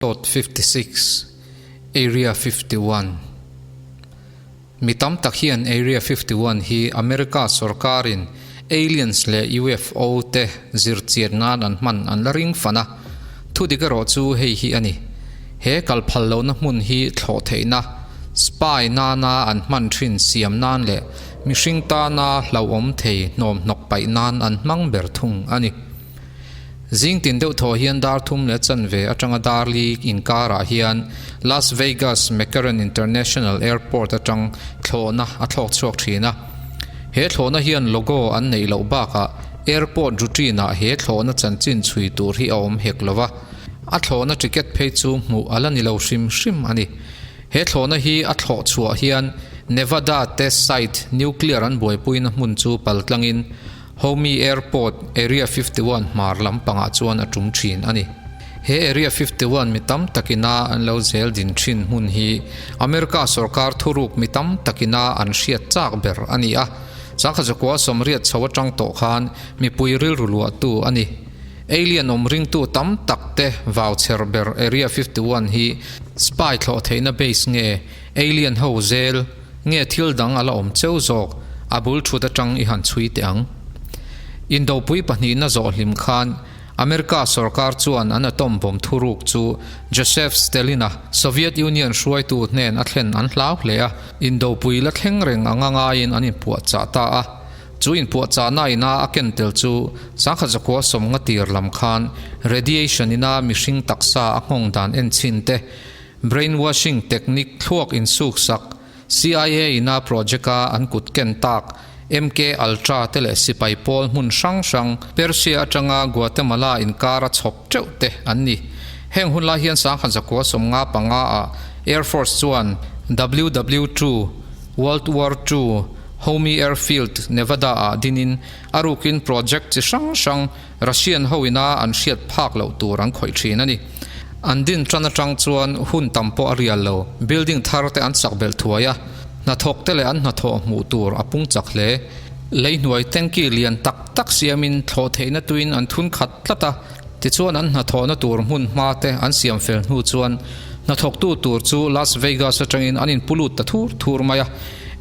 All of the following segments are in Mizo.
Plot 56, Area 51 Mi tam tak hian Area 51 hi America sawrkarin aliens leh UFO te zirchian nan an hman an la ring fan a, thudik erawh chu hei hi a ni. He kal phal lohna hmun hi thlawh theihna, spy nana an hman thin siam nan leh mihring tana hlauhawm thei hnawmhnawk paih nan an hmang ber thung a ni. Zing tin deuh thaw hian dar thum leh chanve atanga dar li inkarah hian Las Vegas McCarran International Airport atang thlawhna a thlawk chhuak thin a. He thlawhna hian logo an neih loh bakah airport routine-ah he thlawhna chanchin chhui tur hi a awm hek lo va, a thlawhna ticket phei chu hmuh a la ni lo hrim hrim a ni. He thlawhna hi a thlawh chhuah hian Nevada test site nuclear an buaipuina hmun chu paltlangin Homey Airport, Area 51 hmar lampangah chuan a tum thin a ni. He Area 51 mi tam takina an lo zel din thin hmun hi America sorkar thuruk mi tam takina an hriat chak ber a ni a. Changkha zakua sawmriat chho atang tawh khan mipui rilru luahtu a ni. Alien awm ringtu tam tak te vau chher ber Area 51 hi spy thlawh theihna base nge alien ho zel Nge thil dang a la awm cheu zawk, a bul thut atang i han chhui teh ang. Indopui pahnihna zawh hlim khan America sorkar chuan an atom bomb thuruk chu Joseph Stalin-a Soviet Union hruaitu hnen a thlen an hlau hle a, indopui la thleng reng anga ngaiin an inpuahchah ta a. Chu inpuahchahna ina a ken tel chu sangkhat zakua sawmnga tir lam khan radiation ina mihring taksa a nghawng dan enchhin te, Brainwashing technique thluak insuksak, CIA ina project-a an kut ken tak, MK Ultra te leh sipai pawl hmun hrang hrang, Persia atanga Guatemala inkara chhawp teuh te an ni. Heng hun lai hian sangkhat zakua 55 ah Air Force chuan WW-II, World War II, Homey Airfield, Nevada ah dinin a rukin project chi hrang hrang Russian ho ina an hriat phak loh tur an khawih thin a ni. An din tan atang chuan hun tam pawh a rial lo, building thar te an chak belh thuai a, hnathawk te leh an hnathawh hmuh tur a pung chak hle. Leihnuai tanky lian tak tak siamin thlawh theihna tuin an thun khat tlat a, tichuan an hnathawhna tur hmun hma te an siam fel hnu chuan hnathawktu tur chu Las Vegas atangin an inpu lut ta thur thur mai a,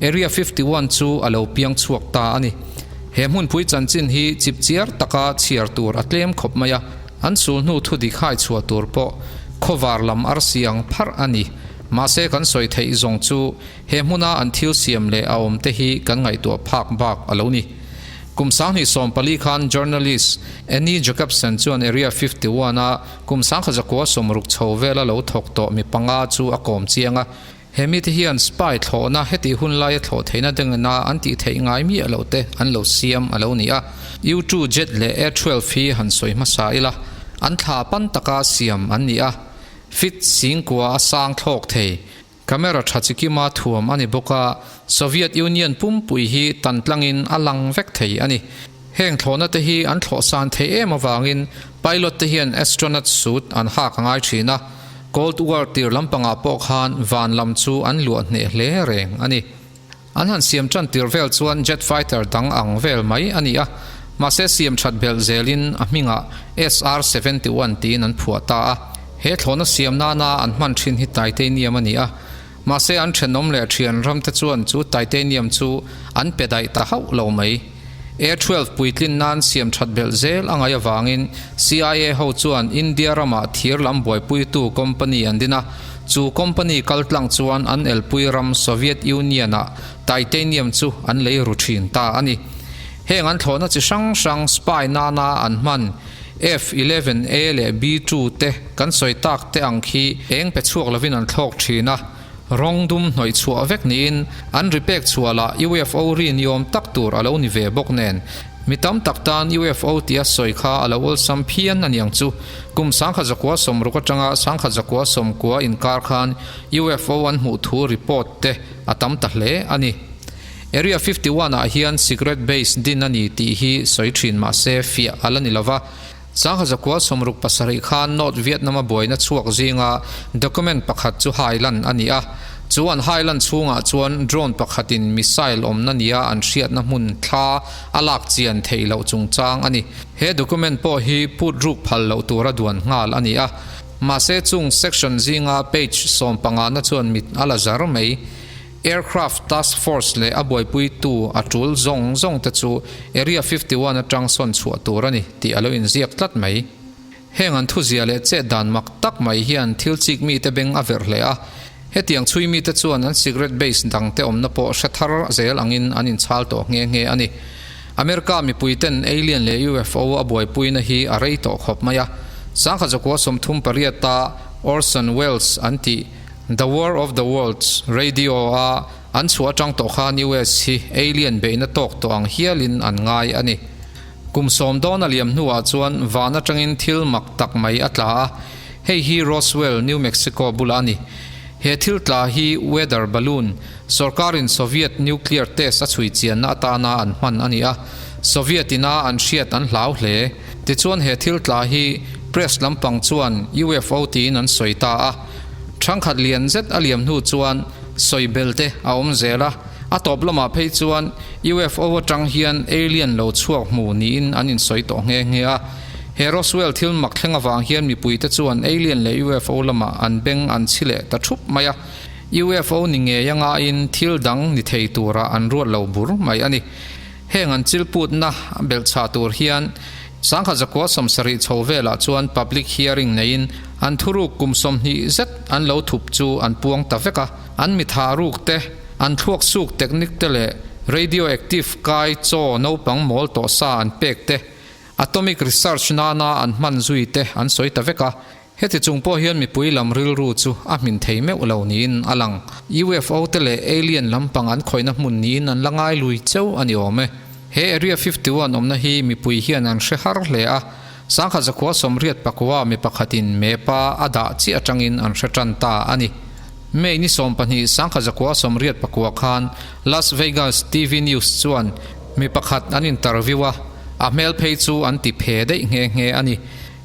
Area 51 chu a lo piang chhuak ta a ni. He hmunpui chanchin hi chipchiar taka chhiar tur a tlem khawp mai a, an sulhnu thu dik hai chhuah tur pawh khawvar lam arsi ang pharh a ni. Mahse kan sawi theih zawng chu he hmuna an thil siam leh a awm te hi kan ngaihtuah phak bak a lo ni. Kum 2014 khan journalist Annie Jacobsen chuan Area 51 a kum 1960 chho vela lo thawk tawh mi panga chu a kawm chiang a, He mite hian spy thlawhna hetih hun laia thlawh theihna dengna an tih theih ngai miah loh te an lo siam a lo ni a. U-2 jet leh A-12 hi han sawi hmasa ila, an thla pan taka siam an ni a. Fit singkua a sang thlawk thei. Camera tha chikima thuam a ni bawk a, Soviet Union pumpui hi tan tlangin a lang vek thei a ni. Heng thlawhna te hi an thlawh san theih em avangin pilot te hian astronaut suit an hak a ngai thin a. Cold War tir lampangah pawh khan van lam chu an luah hneh hle reng a ni. An han siam tan tir vel chuan jet fighter dang ang vel mai a ni a, mahse siam that belh zelin a hmingah SR-71 tiin an phuah ta a. He thlawhna siam nana an hman thin hi titanium a ni a, mahse an thenawm leh thian ramte chuan chu titanium chu an pe daih ta hauh lo mai. A-twelve puitlin nan siam that belh zel a ngaih avangin CIA ho chuan India ramah thir lam buaipuitu company an din a, chu company kal tlang chuan an elpui ram Soviet Union-ah titanium chu an lei ru thin ta a ni. Heng an thlawhna chi hrang hrang spy nana an hman F-eleven A leh B-two te kan sawi tak te ang khi eng pe chhuak lovin an thlawk thin a. Rawng dum hnawih chhuah vek niin an ri pek chhuah lah UFO ri ni awm tak tur a lo ni ve bawk nen. Mi tam tak tan UFO tia sawi kha a lo awlsam phian a niang chu. Kum 1960 atanga 1990 inkar khan UFO an hmuh thu report te a tam ta hle a ni. Area 51 ah hian secret base din a ni tih hi sawi thin mahse fiah a la ni lova. 1967 khan North Vietnam-a buaina chhuak zinga document pakhat chu hailan a ni a. Chu an hailan chhungah chuan drone pakhatin missile awmna nia an hriatna hmun thla a lak chian theih loh chungchang a ni. He document pawh hi put ruk phal loh tura duan nghal a ni a. Mahse chung section zinga page sawmpangana chuan mit a la zar mai. Aircraft Task Force leh a buaipuitu a tul zawng zawng te chu Area 51 atang sawn chhuah tur a ni tih a lo inziak tlat mai. Heng an thuzia leh chet dan mak tak mai hian thil chik mite beng a verh hle a. Hetiang chhui mite chuan an secret base dangte awmna pawh hre thar zel angin an inchhal tawh nghe nghe a ni. America mipuiten alien leh UFO a buaipuina hi a rei tawh khawp mai a. Sangkhat zakua 38 a Orson Welles an tih The War of the Worlds radio a an chhuah atang tawh khan US hi alien beihna tawk tawh ang hialin an ngai a ni. Kum sawm dawn a liam hnuah chuan van atangin thil mak tak mai a tla a, hei hi Roswell, New Mexico bulah a ni. He thil tla hi weather balloon, sorkarin Soviet nuclear test a chhui chianna atana an hman a ni a, Soviet ina an hriat an hlau hle. Tichuan he thil tla hi press lampang chuan UFO tiin an sawi ta a. Thangkhat lian zet a liam hnu chuan sawi bel te a awm zel a, a tawp lamah phei chuan UFO atang hian alien lo chhuak hmu niin an insawi tawh nghe nghe a. He Roswell thil mak thleng avang hian mipuite chuan alien leh UFO lamah an beng an chhi leh ta thup mai a, UFO ni ngei angaiin thil dang ni thei tura an ruat lo bur mai a ni. Heng an chilputna belhchhah tur hian sangkhat zakua 70 chho velah chuan public hearing neiin an thuruk kum 20 zet an lo thup chu an puang ta vek a. An mitha ruk te, an thluak suk technique te leh radioactive kai chaw naupang mawl tawh sa an pek te, atomic research nana an hman zui te an sawi ta vek a. Heti chung pawh hian mipui lam rilru chu a hmin thei meuh lo niin a lang. UFO te leh alien lampang an khawihna hmun niin an la ngai lui cheu a ni awm e. He Area 51 awmna hi mipui hian an hre har hle a, sangkhat zakhua 84 mi pakhatin map-a a dah chiah atangin an hre tan ta a ni. May ni 12 sangkhat zakhua 89 khan Las Vegas TV News chuan mi pakhat an interview a, a hmel phei chu an ti phe daih nghe nghe a ni.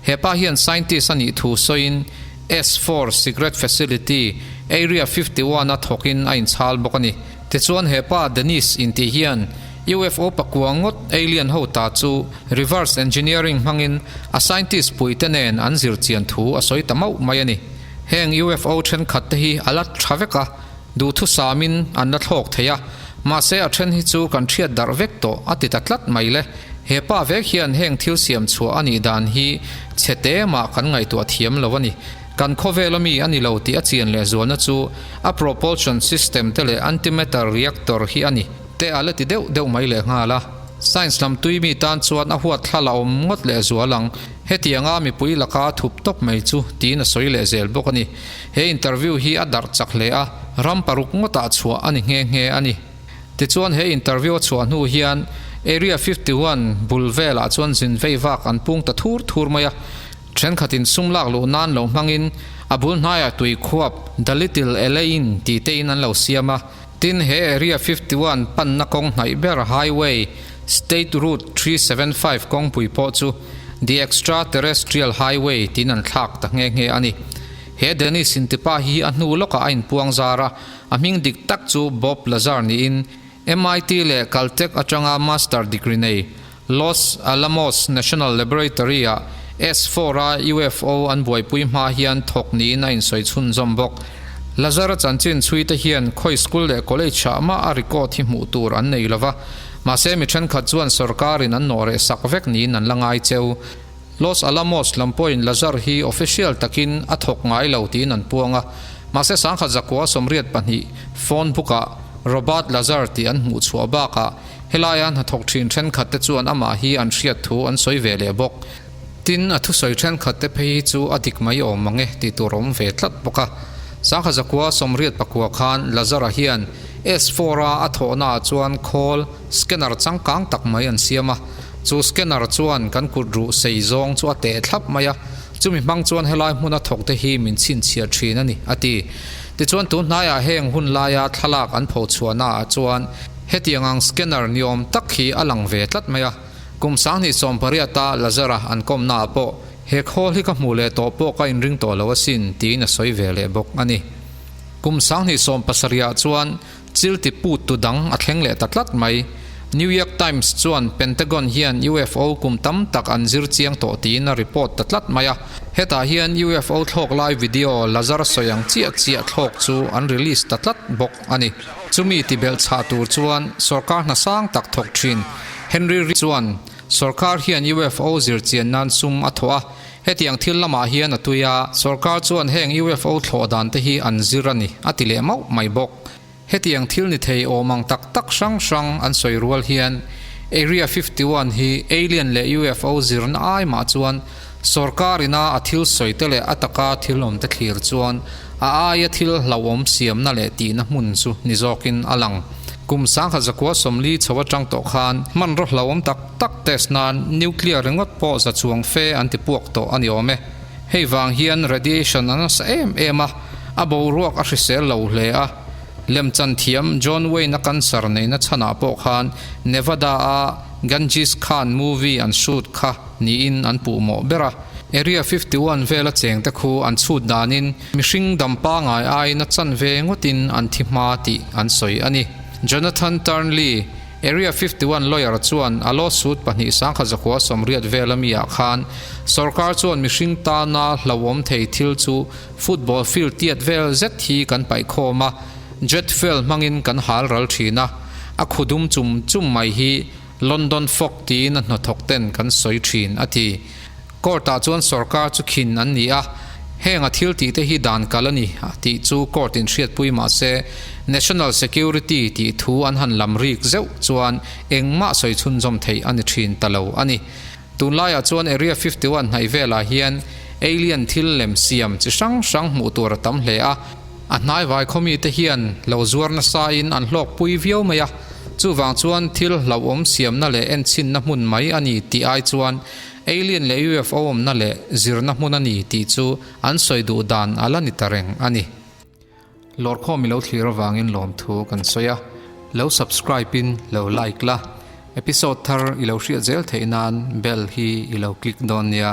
He pa hian scientist a nih thu sawiin S-four Secret Facility, Area 51 a thawkin a inchhal bawk a ni. Tichuan he pa Dennis intih hian UFO pakua ngawt alien ho ta chu reverse engineering hmangin a scientist puite nen an zir chian thu a sawi ta mauh mai a ni. Heng UFO thenkhat te hi a la tha vek a, Duhthusamin an la thlawk thei a, mahse a then hi chu kan hriat darh vek tawh a ti ta tlat mai le. He pa vek hian heng thil siam chhuah a nih dan hi chhe te mah kan ngaihtuah thiam lo a ni. Kan khawvel ami a ni lo tih a chian leh zualna chu a propulsion system te leh antimatter reactor hi a ni te a la ti deuh deuh mai leh nghal a. Science lam tui mi tan chuan a huat thla la awm ngawt leh zual ang. Hetianga mipui laka thup tawp mai chu tiin a sawi leh zel bawk a ni. He interview hi a darh chak hle a, ram paruk ngawtah chhuah a ni nghe nghe a ni. Tichuan he interview a chhuah hnu hian Area 51 bul velah chuan zin vei vak an pung ta thur thur mai a, thenkhatin sum lak luh nan lo hmangin a bul hnaiah tui khuap The Little Elaine tih tein an lo siam a. Tin he Area 51 panna kawng hnaih ber Highway State Route 375 kawngpui pawh chu The Extra Terrestrial Highway tiin an thlak ta nghe nghe a ni. He Dennis intipa hi a hnu lawkah a inpuang zar a, a hming dik tak chu Bob Lazar niin MIT leh Caltech atanga master degree nei, Los Alamos National Laboratory-ah S-four-a UFO an buaipui hma hian thawk niin a insawi chhunzawm bawk. Lazar-a chanchin chhuite hian khawi school leh college-ah mah a record hi hmuh tur an nei lova, mahse mi thenkhat chuan sorkarin an nawhreh sak vek niin an la ngai cheu. Los Alamos lam pawhin Lazar hi official takin a thawk ngai lo tiin an puang a, mahse sangkhat zakua 82 phone book-ah Robert Lazar tih an hmuh chhuah bakah helaia hnathawk thin thenkhat te chuan amah hi an hriat thu an sawi ve leh bawk. Tin, a thusawi thenkhat te phei hi chu a dik mai awm mang e tih tur a awm ve tlat bawk a. Sangkhat zakua 89 khan Lazar-a hian S-four-a a thawhnaah chuan khawl scanner changkang tak mai an siam a, Chu scanner chuan kan kut ruh sei zawng chu a teh thlap mai a, chumi hmang chuan helai hmuna thawk te hi min chhinchhiah thin a ni, a ti. Tichuan tun hnaiah heng hun laia thlalak an pho chhuahna ah chuan hetiang ang scanner ni awm tak hi a lang ve tlat mai a. Kum 2018 a Lazara an kawmna ah pawh he khawl hi ka hmuh leh tawh pawh ka inring tawh lo asin tiin a sawi ve leh bawk a ni. Kum 2017 ah chuan Chil ti put tu dang a thleng leh ta tlat mai. New York Times chuan Pentagon hian UFO kum tam tak an zir chiang tawh tiin a report ta tlat mai a. Hetah hian UFO thlawk lai video Lazar sawi ang chiah chiah thlawk chu an release ta tlat bawk a ni. Chumi tibelh chhah tur chuan sorkar hna sang tak thawk thin Henry Ridge chuan sorkar hian UFO zir chian nan sum a thawh a, hetiang thil lamah hian a tui a, sorkar chuan heng UFO thlawh dan te hi an zir a ni a ti leh mauh mai bawk. Hetiang thil ni thei awm ang tak tak hrang hrang an sawi rual hian Area 51 hi alien leh UFO zirna ai mah chuan sorkar ina a thil sawi te leh a taka thil awm te thlir chuan a aia thil hlauhawm siamna leh tihna hmun chu ni zawkin a lang. Kum sangkhat zakua 40 chho atang tawh khan hmanraw hlauhawm tak tak test nan nuclear ringawt pawh za chuang fe an ti puak tawh a ni awm e. Hei vang hian radiation a nasa em em a, a boruak a hrisel lo hle a. Lemchan thiam John Wayne-a cancer neihna chhanah pawh khan Nevada-a Genghis Khan movie an shoot kha niin an puh mawh ber a. Area 51 vela chengte khu an chhut danin mihring dam pangai aiin a chanve ngawtin an thi hma tih an sawi a ni. Jonathan Turnley, Area 51 lawyer chuan a lawsuit 2,980 vela mi ah khan sorkar chuan mihring tana hlauhawm thei thil chu football field tiat vel zet hi kan paih khawm a, jet fuel hmangin kan hal ral thin a, a khu dum chum chum mai hi London fog tiin a hnathawk ten kan sawi thin, a ti. Court ah chuan sorkar chu khin an ni a, heng a thil tih te hi dan kal a ni tih chu court in hriatpui mah se National Security tih thu an han lam rik zeuh chuan engmah sawi chhunzawm theih a ni thin ta lo a ni. Tunlaiah chuan Area 51 hnaih velah hian alien thil lem siam chi hrang hrang hmuh tur a tam hle a, a hnaivai khawmi te hian lo zuar nasa in an hlawkpui viau mai a, chuvang chuan thil hlauhawm siamna leh enchhinna hmun mai a ni tih ai chuan Alien leh UFO awmna leh zirna hmun a ni tih chu an sawi duh dan a la ni ta reng a ni. Lawrkhawm i lo thlir avangin lawmthu kan sawi a, lo subscribe in lo like la, episode thar i lo hriat zel theih nan bell hi i lo click dawn nia.